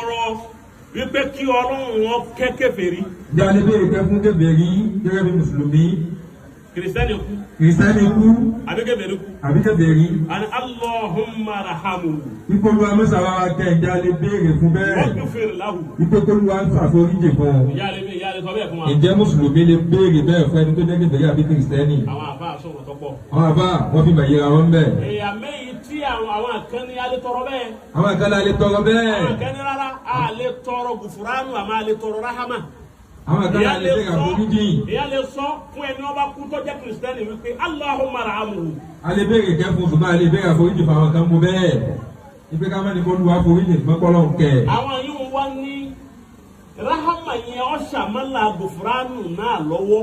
Tọrọ wípé kí Ọlọ́run wọn kẹ́ kèfèrí? Ǹjẹ́ a lè béèrè kẹ́ fún kèfèrí gẹ́gẹ́ bí Mùsùlùmí? Kìrìsìtẹ́nì kú. Kìrìsìtẹ́nì kú. Àbí kèfèrí kú. Àbí kèfèrí. Àni Allahumma rahamu. Ìkọlù amẹ́sàwá kẹ́, ǹjẹ́ a lè béèrè fún bẹ́ẹ̀? Waghfir lahu. Ìkọlù wa ń ṣàforíjì fún un. Ìyá lè sọ bẹ́ẹ̀ fún wa. Ǹjẹ́ Mùsùlùmí lè béèrè bẹ́ẹ̀ fún ẹni tó jẹ́ kèfèrí àbí Kìrìsìtẹ́nì? Àwọn àfa sọ̀rọ̀ tó pọ̀. Àwọn àbá wọn fi màyíra wọn bẹ́ẹ̀. Èèyàn mẹ́yìí tí àwọn kan ní alẹ́ tọrọ bẹ́ẹ̀. Àwọn àkàlà lè tọrọ bẹ́ẹ̀. Àwọn kan ní rárá, a lè tọrọ gùfúránù, àmọ́ a lè tọrọ rahama. Àwọn àkàlà Ìyá lè lè béèrè sọ àforíjì. Ìyá lè sọ fún ẹni ọba kú tó jẹ́ Kìrìsìtẹ́nì wípé Allahumma rahamu. A lè béèrè kẹ́ fún, ṣùgbọ́n a lè béèrè àforíjì fún àwọn kan mú bẹ́ẹ̀. Ìpè ká má ní kó lu àforíjì fún kọ́lọ́ ń kẹ́. Àwọn yìí wá ní rahama yẹn ọ̀ṣàmọ́lá gùfúránù náà lọ́wọ́.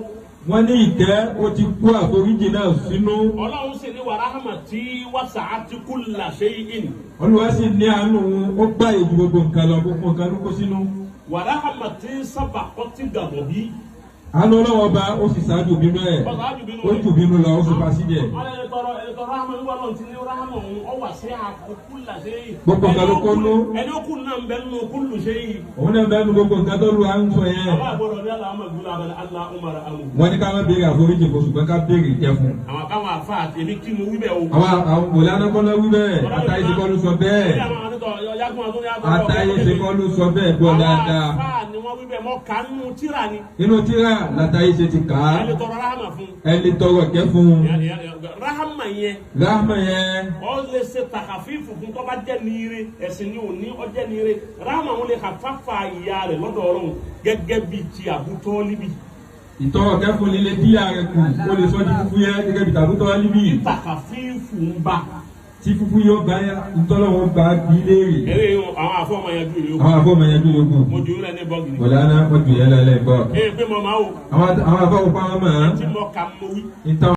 Wọ́n ní ìkẹ́ ó ti kó àforíjì náà sínú. Ọlọ́run sì ní wa rahmati wasa'at kulla shay'in. Olúwa sì ní àánú, ó gbá èjì gbogbo nǹkan lọ, gbogbo nǹkan ló kó sínú. Wa rahmati sabaqat ghadabi. Àánú Ọlọ́wọ́ ọba ó sì ṣáájú bínú ẹ̀. Ọ̀ṣáájú bínú Ó rẹ̀. jù bínú lọ, ó sì fa síjẹ̀. Wọ́n lè tọrọ rahama nígbà náà ti ní rahama òun ọ wà sí kulla shay'in. Gbogbo nǹkan ló kó nú. Ẹni ó kù náà ń bẹ nínú kullu shay'in. Òun náà bẹ́ẹ̀ nu gbogbo nǹkan tó lu à ń sọ yẹn. Àwọn àgbọ̀dọ̀ ní Allahumma gbúlọ̀ abẹ́lẹ̀ Allahumma rahamu. Wọ́n ní ká má béèrè àforíjì fún, ṣùgbọ́n ká béèrè ìkẹ́ fún. Àwọn káwọn àfa àti èmi kí mo wí bẹ́ẹ̀ o. Àwọn wòlé anákọ́lá wí bẹ́ẹ̀, àtàyè ṣe kọ́ ló sọ bẹ́ẹ̀. Àtàyè ṣe kọ́ ló sọ bẹ́ẹ̀, gbọ́ dáadáa. Àwọn àfa ni wọ́n wí bẹ́ẹ̀, mọ́ kánú tíra ni. Inú tíra látàyè ṣe ti kà á. Ẹ lè tọrọ rahama fún. Ẹ lè tọrọ kẹ́ fún. Rahama yẹn. Rahma yẹn. Ọ lè ṣe tàkàfífù fún tó bá jẹ́ niire, ẹ̀sìn ni ò ní ọ jẹ́ niire, rahama wọn lè ka fáfá ìyá rẹ̀ lọ́dọ̀ Ọlọ́run gẹ́gẹ́ bíi ti Àbútọ́líbì. Ìtọrọ kẹ́ fún lílé díyà rẹ̀ kù, ó lè sọ di fúfú yẹ gẹ́gẹ́ bí tàbútọ́ líbì. Tàkàfífù ń bá. Tí fúfú yóò bá ntọ́lọ́wọ́ bá bí léèrè. Eré àwọn afọ́mọ yẹn dùn yòókù. Àwọn afọ́mọ yẹn dùn yòókù. Mo jù ú lẹ ní bọ́ọ̀gì ni. Wọ̀lá náà wọ́n jù yẹn lẹ́lẹ́ bọ́. Ee pé mo máa wò. Àwọn afọ́wọ́ pa wọn mọ̀. Tí mo kà mo wí. Ìtàn.